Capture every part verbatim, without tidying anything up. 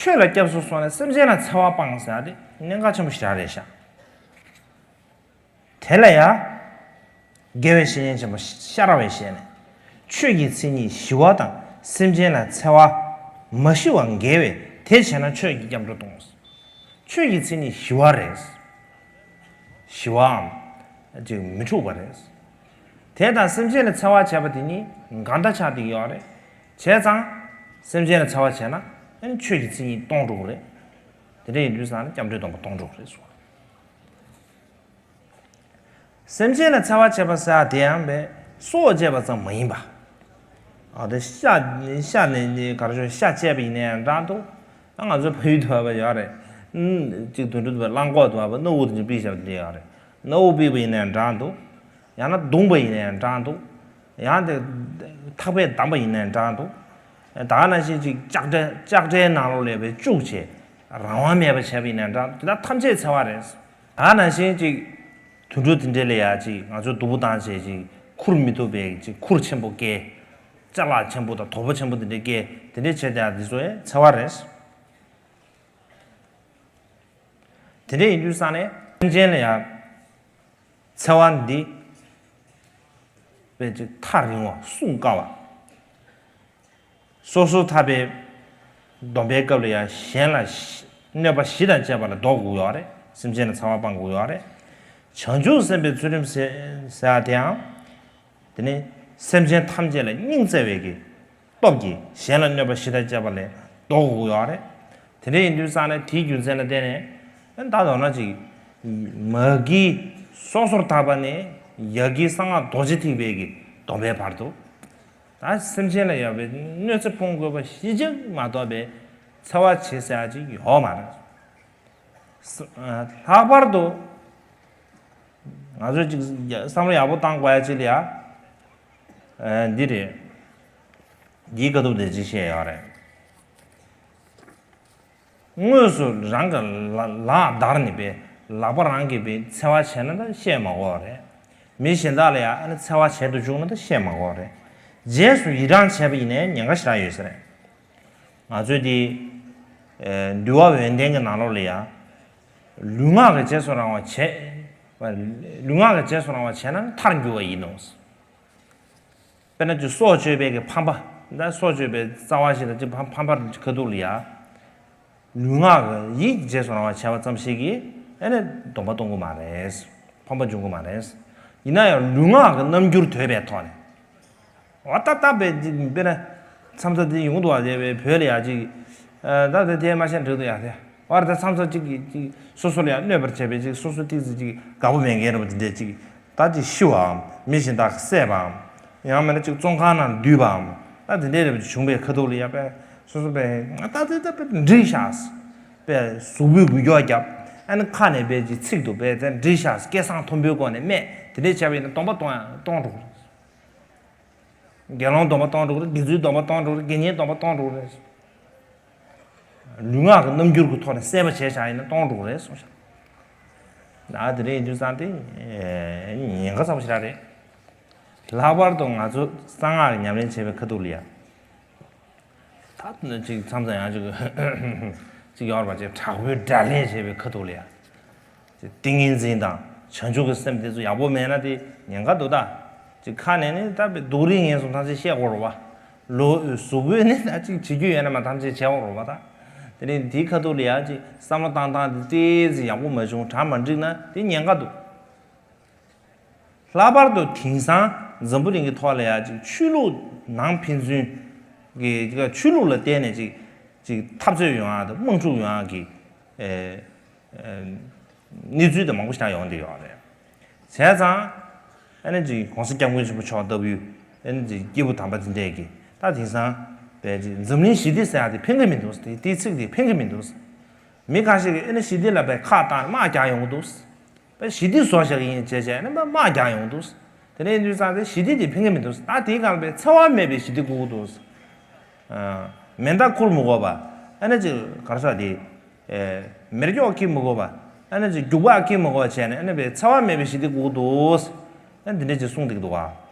ཆོས་ལ་སྐྱབས་སུ་སོང་ནས་སེམས་ཅན་ལ་འཚེ་བ་སྤངས་ཟེར་ཡ་དེ་གནད་འགག་ཆེན་པོ་ཞིག་རེད་ཤག་དེ་ལ་ཡ། དགེ་བའི་བཤེས་གཉེན་ཆེན་པོ་ཤ་ར་བས་བཤད་ནས། ཆོས་ཀྱི་མཚན་ཉིད་ཞི་བ་དང་སེམས་ཅན་ལ་འཚེ་བ་མ་ཞི་བ་འགལ་བས་དེ་བྱས་ན་ཆོས་ཀྱི་སྐྱབས་འགྲོ་གཏོང་། ཆོས་ཀྱི་མཚན་ཉིད་ཞི་བ་རེད། ཞི་བའམ། ཅིག་མི་འཁྲུགས་པ་རེད། དེ་དང་སེམས་ཅན་ལ་འཚེ་བ་བྱས་པ་དེ་གཉིས་འགལ་ཟླ་ཆགས་བསྡད་ཀྱི་ཡོད་རེད། བྱས་ཙང་། སེམས་ཅན་ལ་འཚེ་བ་བྱས་ན་ཨ་ནི་ཆོས་ཀྱི་མཚན་ཉིད་སྟོང་འགྲོ་གི་རེད། དེ་འདྲ་ཡིན་དུས་ཙང་ནི་སྐྱབས་འགྲོའི་སྡོམ་པ་སྟོང་འགྲོ་གི་རེད་གསུངས། སེམས་ཅན་ལ་འཚེ་བ་བྱེད་པ་ཟེར་བ་དེ་ཡང་བས་སྲོག་བཅད་པ་ཙམ་མ་ཡིན་པ། ཨ་དེ་ཤ་ཤ་ནས་གར་ཤོར་ཤ་བཅད་པ་ཡིན་ན་ཡང་འདྲ་འདུག་ཨ་ང་ཚོའི་ཕ་ཡུལ་དུ་བ་ཡོད་རེད། ཨུམ། གཅིག་དུད་འགྲོ་དུ་བ་གླང་གོག་དུ་བ་སྣ་བུག་དེ་ཚོ་ཕུད་བཞག་པ་དེ་ཡོད་རེད། སྣ་བུག་ཕུད་པ་ཡིན་ན་ཡང་འདྲ་འདུག་ཡང་ན་བརྡུངས་པ་ཡིན་ན་ཡང་འདྲ་འདུག་ཡང་དེ་ཐག་པས་བསྡམས་པ་ཡིན་ན་ཡང་འདྲ་འདུག་ད་ག་ནང་བཞིན་གཅིག་ལྕགས་དྲའི་ལྕགས་དྲའི་ནང་ལོགས་ལ་བས་བཅུག་བྱས་རང་དབང་མེད་པ་བྱས་པ་ཡིན་ན་འདྲ་འདུག་དེ་དག་ཐམས་ཅད་འཚེ་བ་རེད། ད་ནང་བཞིན་ཅིག་དུད་འགྲོ་དེ་འདྲས་ལ་ཡ་ཅིག་ང་ཚོས་སྡུག་པོ་བཏང་བྱས་ཅིག་ཁུར་མི་ཐུབ་པའི་ཅིག་ཁུར་ཆེན་པོ་བཀལ། ཅ་ལག་ཆེན་པོ་དང་དོ་པོ་ཆེན་པོ་དེ་འདྲས་བཀལ་དེ་འདྲས་བྱས་ཏེ་ཡ་འདི་ཚོ་ཡ་འཚེ་བ་རེད། དེ་འདྲས་ཡིན་དུས་ཙང་ནས་སེམས་ཅན་ལ་ཡ་འཚེ་བ་འདི་བས་ཅིག་ཐག་རིང་བ་སྲུང་དཀའ་བ། སོ་སོ་ཐར་པའི་སྡོམ་པའི་སྐབས་ལ་ཡང་གཞན་ལ་གནོད་པ་ཞི་དང་བཅས་པ་ལ་ཟློག་དགོས་ཡོད་རེད། སེམས་ཅན་ལ་འཚེ་བ་སྤང་དགོས་ཡོད་རེད། བྱང་ཆུབ་སེམས་དཔའི་ཚུལ་ཁྲིམས་ཟེར་ཟེར་བ་དེའང་། དེ་ནི་སེམས་ཅན་ཐམས་ཅད་ལ་སྙིང་བརྩེ་བའི་གི་སྟོབས་ཀྱིས་གཞན་ལ་གནོད་པ་ཞི་དང་བཅས་པ་ལས་ཟློག་དགོས་ཡོད་རེད། དེ་འདྲ་ཡིན་དུས་ཙང་ནས་དེའི་རྒྱུ་མཚན་ལ་བརྟེན་ནས་ད་མདོར་ན་ཅིག་མ་གི་སོ་སོར་ཐར་པ་ནས་ཡ་གི་གསང་སྔགས་རྡོ་རྗེ་ཐེག་པའི་གི་སྡོམ་པའི་བར་དུ། ད་སེམས་ཅན་ལ་ཡོད་པའི་གནོད་འཚེ་སྤོང་དགོས་པ་ཞི་འཇགས་མ་གཏོགས་པའི་འཚེ་བ་བྱེད་ཟེར་ཡ་ཅིག་ཡོད་མ་རེད། ལྷག་པར་དུ་ང་ཚོས་ཅིག་བསམ་བློ་ཡག་པོ་བཏང་དགོས་ཡ་ཅིག་ལ་ཡ། འདི་རེད། འདིའི་དཀའ་ཐུབ་དེ་ཅིག་བཤད་ཡོད་རེད། དངོས་སུ་རང་གི་ལག་བརྡར་ནས་པའི་ལག་པ་རང་གིས་པའི་འཚེ་བ་བྱས་ན་ད་བཤད་མ་དགོས་རེད། མི་གཞན་དག་ལ་ཡང་ཨ་ནི་འཚེ་བ་བྱེད་དུ་བཅུག་ན་ད་བཤད་མ་དགོས་རེད། རྗེས་སུ་ཡི་རང་བྱས་པ་ཡིན་ནའི་ཉེན་ཁ་ཞེ་དྲག་ཡོད་ས་རེད། ང་ཚོས་དེ་འདུལ་བ་ཡོན་ཏན་གྱི་ནང་ལོགས་ལ་ཡང་ལུས་ངག་གི་རྗེས་སུ་རང་བ་བྱེད། ལུས་ངག་གི་རྗེས་སུ་རང་བ་བྱས་ན་མཐར་འགྱུར་བ་ཡིན་ནོ། དཔེར་ན་ཅིག་སྲོག་གཅོད་པའི་གི་ཕམ་པ། ད་སྲོག་གཅོད་པའི་རྩ་བ་ཞིག་དང་ཅིག་ཕམ་ཕམ་པར་ཁ་ཐུག་ལ་ཡ། ལུས་ངག་གི་ཡིད་རྗེས་སུ་རང་བ་བྱས་པ་ཙམ་ཞིག་གིས་ཨེ་ནས་སྡོམ་པ་གཏོང་གི་མ་རེད། ཕམ་པ་འབྱུང་གི་མ་རེད། ཡིན་ན་ཡང་ལུས་ངག་གི་རྣམ་འགྱུར་དོད་པའི་ཐོག་ནས། འོ་ད་ལྟ་བས་དཔེར་ན་མཚམས་ཚ་འདི་ཡོང་འདུག་བ། དེ་བས་བོད་ལ་ཡ་ཅིག་ད་དེ་དེ་མ་བཤད་འགྲིག་འདུག་ཡ་དེ། བར་དུ་མཚམས་མཚམས་གཅིག་གིས་གཅིག་སོ་སོ་ལ་ཡང་གནོད་པར་བྱེད་པའི་གཅིག་སོ་སོ་ཏོག་ཙམ་གཅིག་དགའ་པོ་མེད་མཁན་རེད་པ། དེ་འདྲས་གཅིག་ད་གཅིག་ཤི་བའམ་མི་གཞན་དག་གིས་བསད་པའམ། ཡང་མིན་ན་གཅིག་བཙོན་ཁང་ནང་འདུས་པའམ། ད་དེ་འདྲས་རེད་པ། བྱུང་བའི་ཁ་ཐུག་ལ་ཡ་པས་སོ་སོ་པས་ད་དེ་ད་པས་འགྲིག་ཤག་པས་གཟུགས་པོས་འགུལ་སྐྱོག་བརྒྱབ། ཨ་ནི་ཁ་ནས་པས་གཅིག་ཚིག་ཏུ་པས་དེ་འགྲིག་ཤག་སྐད་གསང་མཐོན་པོའི་སྒོ་ནས་སྨྲས། དེ་འདྲས་བྱས་པ་ཡིན་ན་སྡོམ་པ་གཏོང་ཡང་གཏོང་འགྲོ། དགེ་སློང་སྡོམ་པ་གཏོང་འགྲོ་གི་རེད། དགེ་ཚུལ་སྡོམ་པ་གཏོང་འགྲོ་གི་རེད། དགེ་བསྙེན་སྡོམ་པ་གཏོང་འགྲོ་གི་རེད། ལུས་ངག་གི་རྣམ་འགྱུར་གྱི་ཐོག་ནས་གསལ་པོ་བྱས་བཞག་ཡིན་ན་གཏོང་འགྲོ་གི་རེད་གསུངས་ཤག་ད་དེ་འདྲ་ཡིན་དུས་ཙང་དེ་ཉེན་ཁ་ཚ་པོ་ཞེ་དྲག་རེད། ལྷག་པར་དུ་ང་ཚོ་གསང་སྔགས་ཉམས་ལེན་བྱེད་པའི་ཁ་ཐུག་ལ་ཡ། ད་ཅིག་མཚམས་མཚམས་ཡང་ཅིག་ཅིག་ཡོད་རེད་པ། ཅིག་དྲག་པོའི་དགྲ་ལན་བྱེད་པའི་ཁ་ཐུག་ལ་ཡ། ཏིང་ངེ་འཛིན་དང་བྱང་ཆུབ་ཀྱི་སེམས་དེ་ཚོ་ཡག་པོ་མེད་ན་དེ་ཉེན་ཁ་འདུག་ད། ཅིག་ཁ་ནས་ནི་ད་སྡུག་རུས་ངན་སོང་ཐམས་ཅད་བཤད་དགོས་རེད་པ། ལོ་གཟུགས་པོས་ནི་ད་ཅིག་བྱེད་རྒྱུ་ཡོད་ན་མ་ཐམས་ཅད་བྱེད་དགོས་རེད་པ་ད། དེ་ནི་དེའི་ཁ་ཐུག་ལ་ཡ་ཅིག་བསམ་བློ་བཏང་སྟངས་དེ་ཏོག་ཙམ་ཡག་པོ་མ་བྱུང་གྲ་མ་འགྲིག་ན་དེ་ཉེན་ཁ་འདུག་ལྷག་པར་དུ་དེང་སང་འཛམ་བུ་གླིང་གི་ཐོག་ལ་ཡ་ཅིག་ཆོས་ལུགས་ནང་ཕན་ཚུན་གྱི་ཆོས་ལུགས་ལ་བརྟེན་ནས་ཅིག་ཅིག་འཐབ་རྩོད་ཡོང་ཡག་དང་དམག་འཁྲུག་ཡོང་ཡག་གི་ཨེ། གནས་ཚུལ་དེ་མང་པོ་ཞིག་ཡོང་བསྡད་ཡོད་རེད། བྱས་ཙང་ཨ་ནི་ཅིག་གོང་ས་སྐྱབས་མགོན་ཆེན་པོ་མཆོག་ལྟ་བུའི་ཨ་ནི་ཅིག་སྐྱེས་བུ་དམ་པ་དེ་འདྲས་ཀྱིས་ད་དེང་སང་བས་ཅིག་འཛམ་གླིང་ཞི་བདེ་ཟེར་ཡག་དེ་ཕན་གི་མི་འདུག་དེ་དེའི་ཚིག་དེ་ཕན་གི་མི་འདུག་མི་ཁ་ཤས་ཀྱིས་ཨ་ནི་ཞི་བདེ་ལ་བས་ཁག་བཏང་ནས་དམག་རྒྱག་ཡོང་གི་འདུག་བས་ཞི་བདེ་བཟོ་བཞག་གི་ཡིན་བྱས་བྱས་ཨ་ནི་དམག་རྒྱག་ཡོང་གི་འདུག་དེ་འདྲ་ཡིན་དུས་ཙང་དེ་ཞི་བདེ་དེ་ཕན་གི་མི་འདུག་ད་དེའི་སྒང་ལ་བས་འཚེ་བ་མེད་པའི་ཞི་བདེ་དགོས་ཀྱི་འདུག་མེ་མདའ་ཁུར་མི་དགོས་པ། ཨ་ནི་ཅིག་ག་རེ་ཟེར་དེ། མེ་སྒྱོགས་འཁྱེར་མི་དགོས་པ། ཨ་ནི་ཅིག་རྒྱུག་པ་འཁྱེར་མི་དགོས་པ་བྱས་ནས་ཨ་ནི་བས་འཚེ་བ་མེད་པའི་ཞི་བདེ་དགོས་འདུག་ཨ་འདི་འདྲ་ཅིག་གསུངས་འདུག་ག་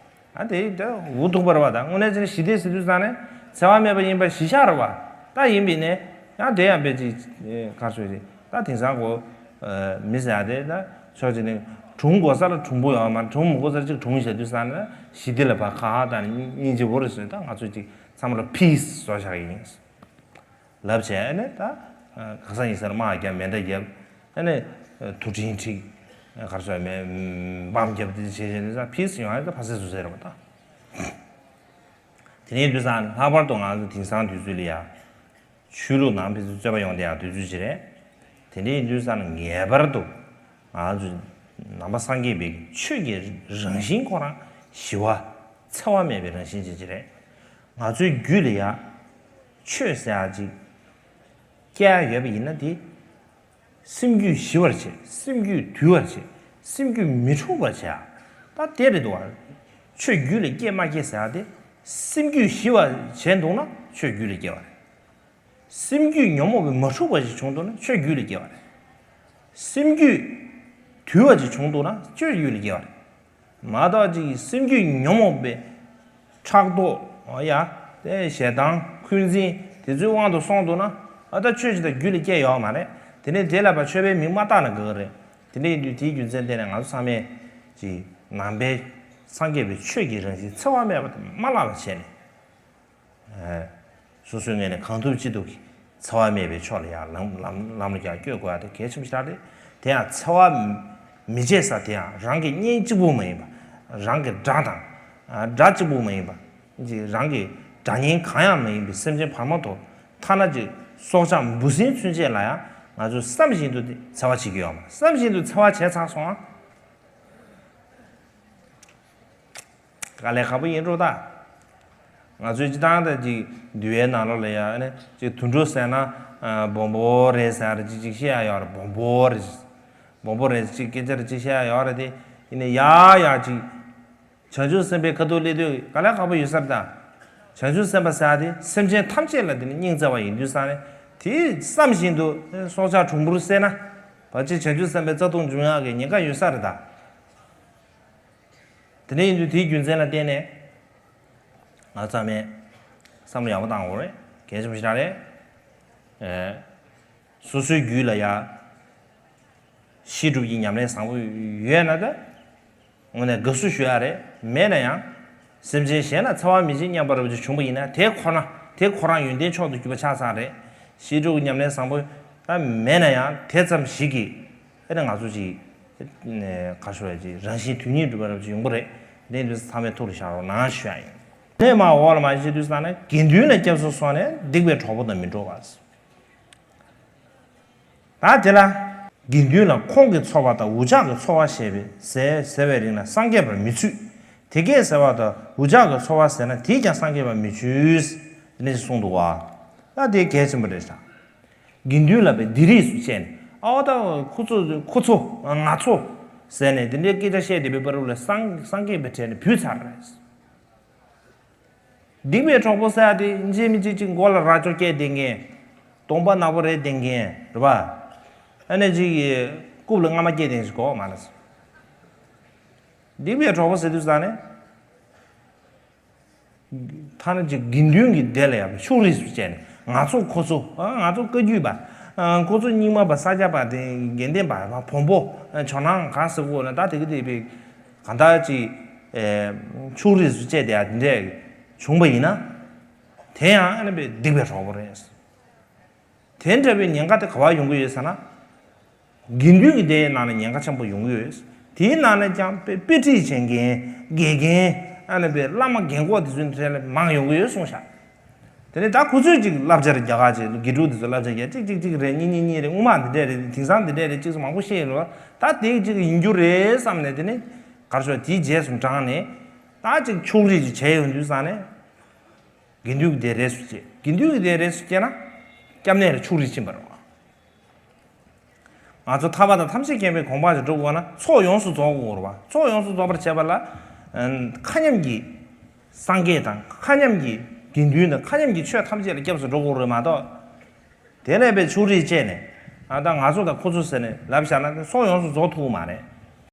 ཨ་དེ་ད་འུ་ཐུག་པ་རེད་པ། ད་དངོས་གནས་ཅིག་ཞི་བདེ་ཟེར་དུས་ཙང་ནས་འཚེ་བ་མེད་པ་ཡིན་པ་གཞི་བཞག་རེད་པ། ད་ཡིན་པས་ནས། ཡང་དེ་ཡང་དཔེ་ཅིག་ག་རེ་ཟེར་ཅིག་ད་དེང་སང་གོ་མི་ཟེར་ཡ་དེ་ད་ཕྱོགས་གཅིག་ནས་གྲོངས་དགོས་ས་ལ་གྲོངས་པོ་ཡོད་མ་རེད། གྲོངས་མི་དགོས་ས་ལ་ཅིག་གྲོངས་བཞག་དུས་ས་ནས་ཞི་བདེ་ལ་ཕར་ཁ་ཁ་བཏང་ནས་སྙིང་རྗེ་བོ་རེད་ཟེར། ད་ང་ཚོས་ཅིག་མཚམས་ལ་peace་བཟོ་བཞག་གི་ཡིན། ལབ་བྱས་ཨ་ནི་ད་ག་ས་ཡིན་སར་དམག་རྒྱབ་མེ་མདའ་རྒྱབ་ཨ་ནི་དུ་སྤྲིན་འཁྲིགས་ག་རེ་ཟེར་མེ་འབམ་རྒྱབ་དེ་བྱས་བྱས་ནས་ད་peace་ཡོང་ཡ་ད་ཕ་སེ་སུ་སེ་རེད་པ་ད། དེ་ནས་དུས་སང་ལྷག་པར་དུ་ང་ཚོ་དེང་སང་དུས་ཚོད་ལ་ཡ་ཆོས་ལུགས་ནང་ཕན་ཚུན་རྩོད་པ་ཡོང་བསྡད་ཡ་དུས་ཚོད་ཅིག་རེད། དེ་འདྲའི་དུས་སང་ངེས་པར་དུ་ང་ཚོ་ནང་པ་སངས་རྒྱས་པའི་ཆོས་ཀྱི་རང་བཞིན་ཁོ་རང་ཞི་བ་འཚེ་བ་མེད་པའི་རང་བཞིན་ཅན་ཅིག་རེད། ང་ཚོའི་རྒྱུད་ལ་ཡ་ཆོས་ཟེར་ཡ་ཅིག་སྐྱེ་ཡ་ཡོད་པ་ཡིན་ན་དེ། སེམས་རྒྱུད་ཞི་བར་བྱེད། སེམས་རྒྱུད་དུལ་བར་བྱེད། སེམས་རྒྱུད་མི་འཁྲུགས་པར་བྱེད། ད་དེ་རེད་འདུག་བ། ཆོས་རྒྱུད་ལ་སྐྱེ་མ་སྐྱེ་ཟེར་ཡ་དེ། སེམས་རྒྱུད་ཞི་བ་བྱས་འདུག་ན་ཆོས་རྒྱུད་ལ་སྐྱེ་བ་རེད། སེམས་རྒྱུད་ཉོན་མོངས་པས་མ་འཁྲུགས་པ་ཞིག་བྱུང་འདུག་ན་ཆོས་རྒྱུད་ལ་སྐྱེ་བ་རེད། སེམས་རྒྱུད་དུལ་བ་ཅིག་བྱུང་འདུག་ན་ཆོས་རྒྱུད་ལ་སྐྱེ་བ་རེད། མ་གཏོགས་ཅིག་སེམས་རྒྱུད་ཉོན་མོངས་པའི་ཕྲག་དོག་ཡ་དེ་ཞེ་སྡང་འཁོན་འཛིན་དེ་ཚོའི་དབང་དུ་སོང་འདུག་ན་ཨ་ད་ཆོས་ཅིག་དང་རྒྱུད་ལ་སྐྱེ་ཡོད་མ་རེད། དེ་ནས་དེ་ལ་ཕར་ཆོས་པའི་མིང་མ་བཏགས་ན་དགའ་གི་རེད། དེ་འདྲ་ཡིན་དུས་དེའི་རྒྱུ་མཚན་བརྟེན་ནས་ང་ཚོ་ཚང་མས་ཀྱི་ནང་པའི་སངས་རྒྱས་པའི་ཆོས་ཀྱི་རང་བཞིན་འཚེ་བ་མེད་པ་དེ་མ་བརླག་པ་བྱས་ནས། སོ་སོའི་ངོས་ནས་གང་ཐུབ་ཅི་ཐུབ་ཀྱིས་འཚེ་བ་མེད་པའི་ཕྱོགས་ལ་ཡང་ལམ་ལམ་ལམ་ལ་ཀྱང་བསྐྱོད་དགོས་ཡ་དེ་གལ་ཆེན་པོ་ཞིག་རེད། དེ་ཡང་འཚེ་བ་མི་བྱེད་ས་དེ་ཡང་རང་གི་གཉེན་གཅིག་པུ་མ་ཡིན་པ། རང་གི་དགྲ་དང་། དགྲ་གཅིག་པུ་མ་ཡིན་པ། རང་གི་དགྲ་གཉེན་གང་ཡང་མ་ཡིན་པའི་སེམས་ཅན་བར་མ་དོར། ཐ་ན་ཅིག་སྲོག་ཆགས་འབུ་སྲིན་ཚུན་ཆད་ལ་ཡང་ང་ཚོས་བསམ་བཞིན་དུ་དེ་འཚེ་བ་བྱེད་ཀྱི་ཡོད་མ་རེད། བསམ་བཞིན་དུ་འཚེ་བ་བྱས་ཚར་སོང་ཨ། དཀའ་ལས་ཁག་པོ་ཡིན་འགྲོ་ད། ང་ཚོའི་སྤྱི་བཏང་ད་ཅིག་འདུལ་བའི་ནང་ལོགས་ལ་ཡང་ཨ་ནི་ཅིག་དུད་འགྲོ་ཟས་ན་སྦོམ་པོ་རེད་ཟེར་ཅིག་ཅིག་བཤད་ཡ་ཡོད་རེད། སྦོམ་པོ་རེད། སྦོམ་པོ་རེད་ཅིག་སྐད་ཆ་རེ་ཅིག་བཤད་ཡ་ཡོད་རེད་དེ། ཡིན་ནའི་ཡ་ཡ་ཅིག་བྱང་ཆུབ་སེམས་དཔའི་ཁ་ཐུག་སླེབས་དུས་དཀའ་ལས་ཁག་པོ་ཡོད་ས་རེད་ད། བྱང་ཆུབ་སེམས་དཔའ་ཟེར་ཡ་དེ་སེམས་ཅན་ཐམས་ཅད་ལ་དེ་ནི་སྙིང་བརྩེ་བ་ཡིན་དུས་ཙང་ནས་དེ་བསམ་བཞིན་དུ་སྲོག་ཆགས་གྲུང་པོར་བསད་ན་ཕལ་ཆེར་བྱང་ཆུབ་སེམས་དཔའི་རྩ་ལྟུང་འབྱུང་ཡག་གི་ཉེན་ཁ་ཡོད་ས་རེད་ད། དེ་འདྲ་ཡིན་དུས་དེའི་རྒྱུ་མཚན་ལ་བརྟེན་ནས་ང་ཚང་མས་བསམ་བློ་ཡག་པོ་བཏང་དགོས་རེད། གལ་ཆེན་པོ་ཞིག་རེད། ཨེ། སོ་སོའི་རྒྱུད་ལ་ཡ་ཤེས་སྒྲུབ་ཀྱི་ཉམས་ལེན་བཟང་པོ་ཡོད་ན་ད་དངོས་གནས་དགའ་བསུ་ཞུ་ཡ་རེད། མེད་ན་ཡང་སེམས་ཅན་གཞན་ལ་འཚེ་བ་མི་བྱེད་སྙམ་པ་རབ་ཅིག་བྱུང་པ་ཡིན་ན་དེ་ཁོ་ན་དེ་ཁོ་རང་ཡོན་ཏན་མཆོག་ཏུ་གྱུར་པ་ཆགས་ཚར་རེད། ཤེས་སྒྲུབ་ཀྱི་ཉམས་ལེན་བཟང་པོ་ད་མེད་ན་ཡང་དེ་ཙམ་ཞིག་གིས། ཨེ་ནས་ང་ཚོ་ཅིག་ག་ཤོད་ཡ་ཅིག་རང་བཞིན་དོན་གཉིས་གྲུབ་པ་རབ་ཅིག་ཡོང་གི་རེད། དེ་འདྲ་ཚང་མས་ཐུགས་ལ་བཞག་རོགས་གནང་ཞུ་ཡ་ཡིན། དེ་མ་འོག་ལ་མ་བྱེད་དུས་ཙང་ནས་དགེ་འདུན་ལ་སྐྱབས་སུ་སོང་ནས་སྡིག་པའི་གྲོགས་པོ་དང་མི་འགྲོགས་པ། ད་དེ་ལ་དགེ་འདུན་ལ་ཁོང་གི་འཚོ་བ་དང་འུ་ཅག་གི་འཚོ་བ་ཞེས་པའི་ཟེར་ཟེར་བའི་རིགས་ན་སངས་རྒྱས་པར་མི་ཚུད། དེ་སྐད་ཟེར་བ་དང་འུ་ཅག་གི་འཚོ་བ་ཟེར་ན་དེས་ཀྱང་སངས་རྒྱས་པར་མི་ཚུད། དེ་འདྲ་ཞིག་གསུངས་འདུག་བ། ད་དེ་གལ་ཆེན་པོ་རེད་ཤག་དགེ་འདུན་ལ་བས་འདི་རིགས་སུ་བཅད་ནས་ཨའོ་ད་ཁོ་ཚོ་ཁོ་ཚོ་ང་ཚོ་ཟེར་ནས་དེ་འདྲའི་སྐད་ཆ་བཤད་བསྡད་པའི་བར་དུ་ལ་སངས་སངས་རྒྱས་པའི་གྲལ་ནས་བུད་ཚར་རེད། སྡིག་པའི་གྲོགས་པོ་ཟེར་ཡ་དེ་འཇིགས་མི་འཇིགས་ཅིག་མགོ་ལ་རྭ་ཅོ་བཀལ་བསྡད་མཁན། གདོང་པ་ནག་པོ་རེད་བསྡད་མཁན་རེད་པ། ཨ་ནི་ཅིག་རྐུབ་ལ་རྔ་མ་བཀལ་བསྡད་མཁན་ཞིག་གོ་མ་ལ་སོ། སྡིག་པའི་གྲོགས་པོ་ཟེར་དུས་ཙང་ནས། ཐ་ན་ཅིག་དགེ་འདུན་གྱི་སྡེ་ལ་ཡང་ཕྱོགས་རིས་སུ་བཅད་ནས་ང་ཚོ་ཁོ་ཚོ་ང་ཚོ་བཀའ་བརྒྱུད་པ། ཁོ་ཚོ་རྙིང་མ་པ་ས་སྐྱ་པ་དེ་དགེ་ལྡན་པ་བོན་པོ་ཇོ་ནང་གང་ཟེར་གོ་ན་ད་དེ་གི་དེ་བས་གང་ལྟར་ཅིག་ཕྱོགས་རིས་སུ་བཅད་དེ་ཡང་དེ་འདྲས་བྱུང་པ་ཡིན་ན། དེ་ཡང་ཨ་ནི་བས་སྡིག་པའི་གྲོགས་པོ་རེད། དེ་འདྲ་བའི་ཉེན་ཁ་དེ་ག་པར་ཡོང་གི་ཡོད་ཟེར་ན། དགེ་འདུན་གྱི་སྡེའི་ནང་ལ་ཉེན་ཁ་ཆེན་པོ་ཡོང་གི་ཡོད། དེའི་ནང་ལ་ཀྱང་དཔེ་དཔེ་ཁྲིད་བྱེད་མཁན་དགེ་རྒན་ཨ་ནི་བའི་བླ་མ་རྒན་གོག་དེ་ཚོའི་གྲས་ལ་མང་ཡོང་གི་ཡོད་གསུངས་ཤག་དེ་ནས་ད་ཁོ་ཚོས་ཅིག་བསླབ་བྱར་རྒྱ་གར་ཅིག་དགེ་ཕྲུག་དེ་ཚོ་བསླབ་བྱར་རྒྱག་ཅིག་ཅིག་ཅིག་རེད། གཉིས་གཉིས་གཉིས་རེད། དངུལ་མ་འདི་འདྲས་རེད། དེང་སང་འདི་འདྲས་རེད། ཅིག་མང་པོ་བཤད་ཡོད་རེད། ད་དེ་ཅིག་ཡིན་རྒྱུ་རེད་བསམ་ནས་དེ་ནས་གར་ཤོག་དེའི་རྗེས་སུ་འབྲངས་ནས་ད་ཅིག་ཕྱོགས་རིས་ཅིག་བྱས་ཡོང་དུས་ཙང་ནས། དགེ་འདུན་གྱི་སྡེ་རིས་སུ་བཅད། དགེ་འདུན་གྱི་སྡེ་རིས་སུ་བཅད་ན། སྐྱབས་གནས་ལ་ཕྱོགས་རིས་ཕྱིན་པ་རེད་བ། ང་ཚོ་ཐར་པ་དང་ཐམས་ཅད་མཁྱེན་པའི་གོ་འཕང་ཞིག་འགྲུབ་དགོས་ན་ཚོགས་ཡོངས་སུ་རྫོགས་དགོས་རེད་བ། ཚོགས་ཡོངས་སུ་རྫོགས་པར་བྱེད་པ་ལ། མཁའ་མཉམ་གྱི་སངས་རྒྱས་དང་མཁའ་མཉམ་གྱི་དགེ་འདུན་དང་མཁའ་མཉམ་གྱི་ཆོས་ཐམས་ཅད་ལ་སྐྱབས་སུ་འགྲོ་དགོས་རེད་མ་གཏོགས། དེ་ལས་པའི་ཕྱོགས་རིས་བཅད་ནས་ཨ་ད་ང་ཚོ་དང་ཁོ་ཚོ་ཟེར་ནས་ལབ་བཞག་ན་ཚོགས་ཡོངས་སུ་རྫོགས་ཐུབ་ཀྱི་མ་རེད།